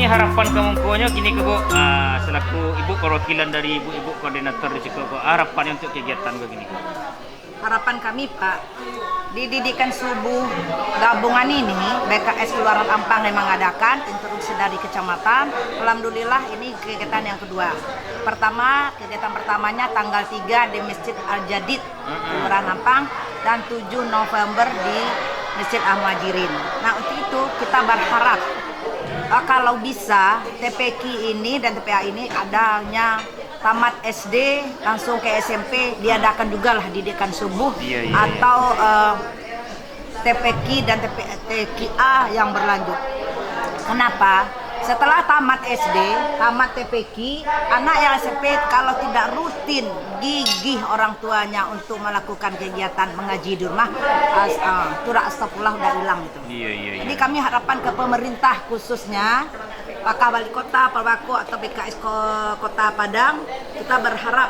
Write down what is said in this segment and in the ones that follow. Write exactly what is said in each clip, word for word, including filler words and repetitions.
Ini harapan ka mangkonyo kini ko, Bu, ah, selaku Ibu perwakilan dari Ibu-ibu koordinator di siko ko, harapan untuk kegiatan ko kini ko. Harapan kami, Pak, di didikan subuh gabungan ini, B K S Keluaran Ampang yang mengadakan, instruksi dari kecamatan. Alhamdulillah, ini kegiatan yang kedua. Pertama, kegiatan pertamanya tanggal tiga di Masjid Al-Jadid, Kelurahan Ampang, dan tujuh November di Masjid Al-Muhajirin. Nah, untuk itu kita berharap, eh, kalau bisa, T P Q ini dan T P A ini adanya tamat S D langsung ke S M P, diadakan jugalah didikan subuh. Iya, iya, iya. Atau, eh, T P Q dan T P, T Q A yang berlanjut. Kenapa? Setelah tamat S D, tamat T P Q, anak yang S M P kalau tidak rutin, gigih orang tuanya untuk melakukan kegiatan mengaji di rumah, as-, ah, tu dah astagfirullah, udah hilang itu. Iya, iya, iya. Jadi kami harapkan ke pemerintah khususnya, apakah wali kota, Pak Bako, atau B K S ko-, Kota Padang, kita berharap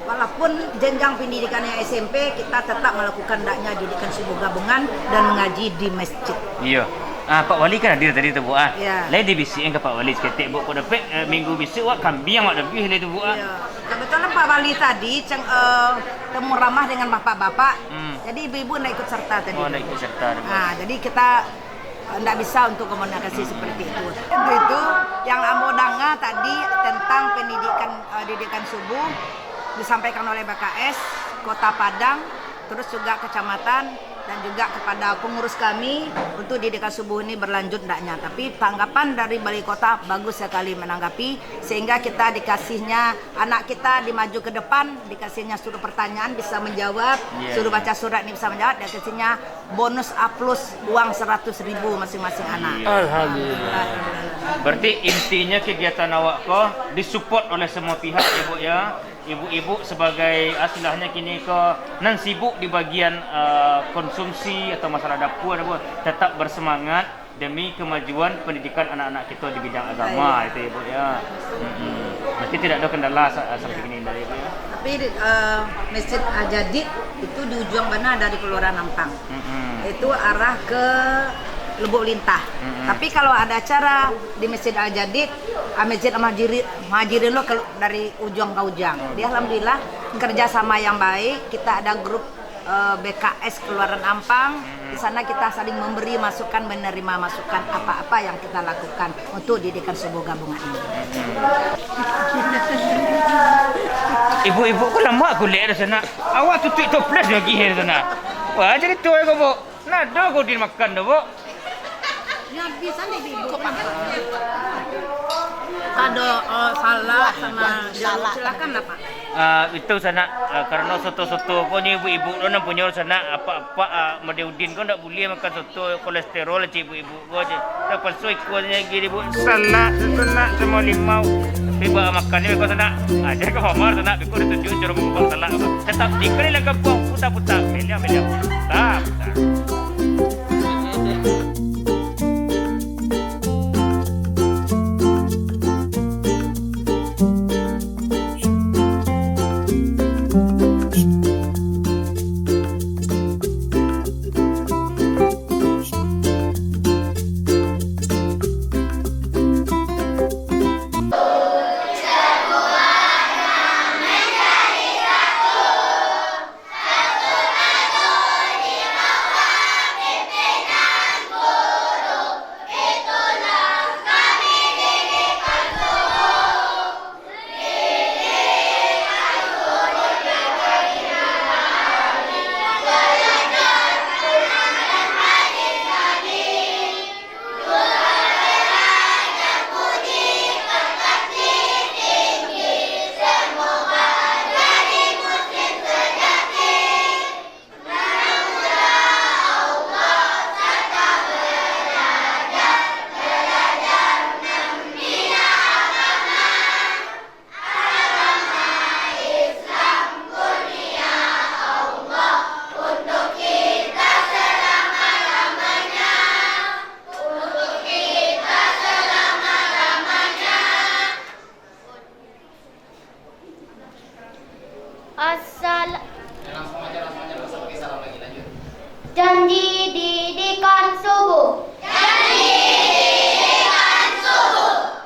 walaupun jenjang pendidikan yang S M P, kita tetap melakukan hendaknya didikan subuh gabungan dan mengaji di masjid. Iya. Ah, Pak Wali kan hadir tadi tu, Bu, ah. Iya. Lai dibisiakan ka Pak Wali saketek, Bu, kok dapek, eh, minggu bisuak wak kambiang wak dabiah lai tu, Bu, ah. Iya. Kebetulan Pak Wali tadi ceng-, eh, temu ramah dengan bapak-bapak. Hmm. Jadi ibu-ibu ndak ikut serta tadi. Oh, ndak ikut serta, Bu. Ah, jadi kita ndak bisa untuk komunikasi seperti itu. Untuk itu, yang ambo danga tadi tentang pendidikan, eh, didikan subuh disampaikan oleh B K S Kota Padang, terus juga kecamatan, dan juga kepada pengurus kami untuk didikan subuh ini berlanjut ndaknya. Tapi tanggapan dari wali kota bagus sekali menanggapi, sehingga kita dikasihnya, anak kita dimaju ke depan, dikasihnya suruh pertanyaan bisa menjawab, iya, suruh baca surat ini bisa menjawab, dikasihnya bonus A plus uang seratus ribu masing-masing anak. Iya. Alhamdulillah. Berarti intinya kegiatan awak ko disupport oleh semua pihak, ya, Bu, ya. Ibu-ibu sebagai, ah, istilahnya kini ko nan sibuk di bagian, eh, konsumsi atau masalah dapur, Bu, tetap bersemangat demi kemajuan pendidikan anak-anak kita di bidang agama, iya, itu, ya, Bu, ya. Mm-mm. Berarti tidak ada kendala sa-, sampai kini, ya, Bu, ya? Tapi, eh, Masjid Al-Jadid itu di ujung bana dari Kelurahan Ampang. Mm-mm. Itu arah ke Lubuk Lintah. Mm-mm. Tapi kalau ada acara di Masjid Al-Jadid, ah, Masjid Al-Muhajiri-, Muhajirin lo kelu-, dari ujung ke ujung. Oh, betul. Jadi, alhamdulillah, kerjasama yang baik. Kita ada grup eh, B K S Keluaran Ampang. Di sana kita saling memberi masukan, menerima masukan apa-apa yang kita lakukan untuk didikan subuh gabungan ini. Ibu-ibu ko lamak kulek di sana. Awak tutuik toples lagi di sana. Wah, jadi tuai ko, Bu. Nado ko dimakan tu, Bu. Ado, eh, salak sama jeruk, silakan lah, Pak. Ah, itu sanak, ah, karano soto-soto ko nyo ibu-ibu tu nan punyo sanak, apak-apak, ah, Made Udin ko ndak buliah makan soto, kolesterol cek ibu-ibu ko cek. Tapaso iko nyo gini, Bu. Salak tu sanak samo limau. Tapi baa makan nyo ko sanak. Ah, jadi ka Pamar sanak, beko ditunjuk caro mangubak salak ko. Tatap di keliling kampuang, puta-puta, miliang-miliang. Puta-puta. Asal- Janji didikan subuh. Janji didikan subuh.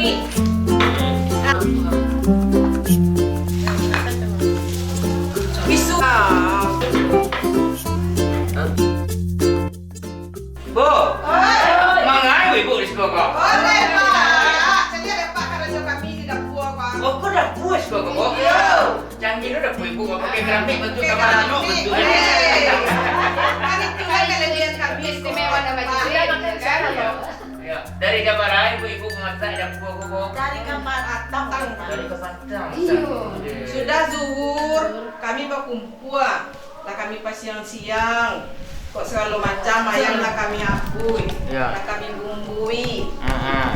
Bisu. Bu, mangayo ibu di siko ko? Boleh, Pak. Jadi ada Pak karajo kami di dapua, Pak. Oh, ko dapua siko ko, Bu? Iyo. Canggih lo dapua ibu, pakai keramik bentuk kamar anu, bentuk ini. Kan itu kan kelebihan kami. Istimewa nama Pak. Jadi, kan? Ya, dari Jabara ibu-ibu memasak dapua ko, Bu? Dari Kapatang. Dari Kapatang. Iyo. Sudah zuhur, kami bakumpua. Lah kami pasiang-siang, kok sagalo macam ayam lah kami abui, lah kami bumbui.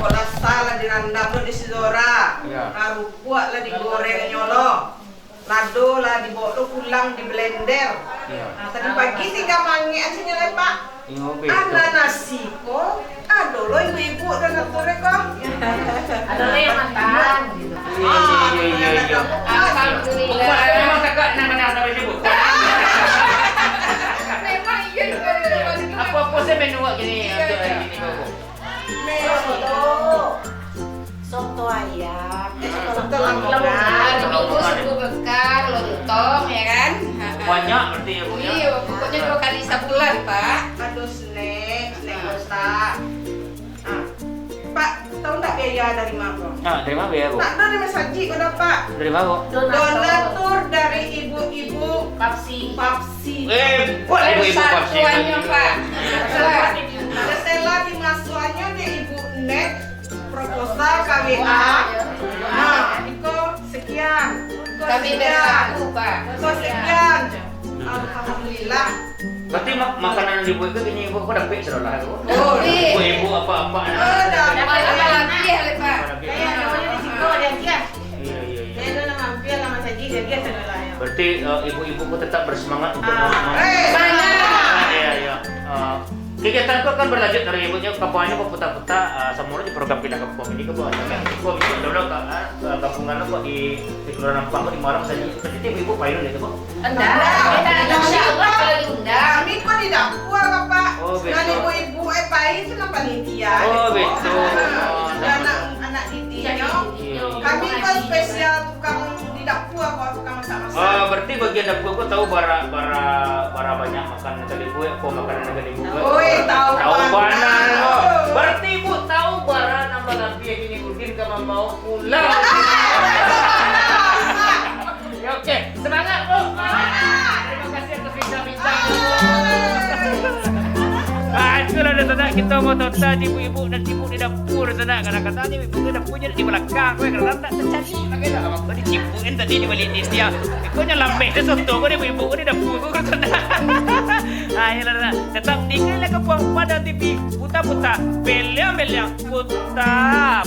Kok lasa lah dirandam lo di sidora, lah rupuak lah digorengnyo lo, lado lah dibaok lo pulang di blender. Nah, tadi pagi tingga mangek aja nyo lai, Pak. Iyo, betul. Anak nasi ko, ado lo ibu-ibu donatur ko. Ado lo yang matang, gitu. Iyo, iyo, iyo, iyo, iyo. Alhamdulillah. Bukan, memang kakak nang menang sampai sibuk. Memang iyo, iyo, iyo. Apa-apa saya menu awak gini, untuk hari ini, Bapak? Menu soto. Soto ayam. Eh, soto Lamongan. Hari Minggu suku bekal, lontong, ya kan? Banyak berarti ya, Bu, ya? Iya, pokoknya dua kali sabulan, Pak. Ado snack, snack kotak. Ah, Pak, tahu ndak biaya dari mana? Ah, dari mana biaya, Bu? Tak ada dari masajik ko dapat. Dari mana, Bu? Donatur dari ibu-ibu Papsi. Papsi. Eh, buat ibu-ibu Papsi. Persatuannya, Pak. Bersela dimasukannya dek Ibu Net. Proposal K W A. Nah, iko sekian. Iko sekian. Kami dari aku, Pak. Iko sekian. Alhamdulillah. Berarti mak-, makanan dibuat tu gini, ibu, kau dapat sudah lah, ibu? Oh, iya. Ibu-ibu apa-apa, nah. Oh, dapat. Dapat apa lagi, ya, Pak? Apa lagi? Kayak namanya di siko, dia, dia. Iya, iya, iya. Saya tu nak mampir, nak masajik, dia, dia sudah lah, ya. Berarti, eh, ibu-ibu pun tetap bersemangat untuk mem-, mem-, eh, semangat. Iya, iya. Eh, Kegiatan tu akan berlanjut dari ibunya, kampanye baputa-puta, ah, samo jo program Pindah Kampuang ini, ko, Bu. Tapi ko bisa dulu, Kak, ah, gabungan ko di, di Kelurahan Ampang ko di Maram saja. Jadi ibu-ibu payun itu, Bu? Enggak, kita insya Allah kalau diundang. Kami ko di dapur, Pak. Oh, betul. Nan ibu-ibu, eh, pai tu nan panitia. Oh, betul. Ah, oh, dan anak, anak didiknya. Iya, iya. Kami ko spesial tukang di dapur, ko tukang masak-masak. Ah, berarti bagian dapur ko tahu bara, bara, bara banyak makan nan ka dibuek, apo makanan nan ka dibuek. Oi, tahu bana. Tahu bana, oh. Berarti ibu tahu bara nan balabiah kini Udin ka mambawa pulang. Ya, oke. Semangat, Bu. Terima kasih atas bincang-bincang, Bu. Ah, itulah dah, sanak, kita mau tonton ibu-ibu nan sibuk di dapur, sanak. Kadang-kadang ni ibu-ibu di dapur je di balakang, kadang-kadang tak tercari. Kau dicipukin tadi di balik ni, setia. Kau nyo lambek je soto kau di ibu-ibu kau di dapur kau, kau tu dah. Ah, iyolah, dah. Tetap di Kelek Kampuang Padang T V, puta-puta, beliang-beliang, puta-puta.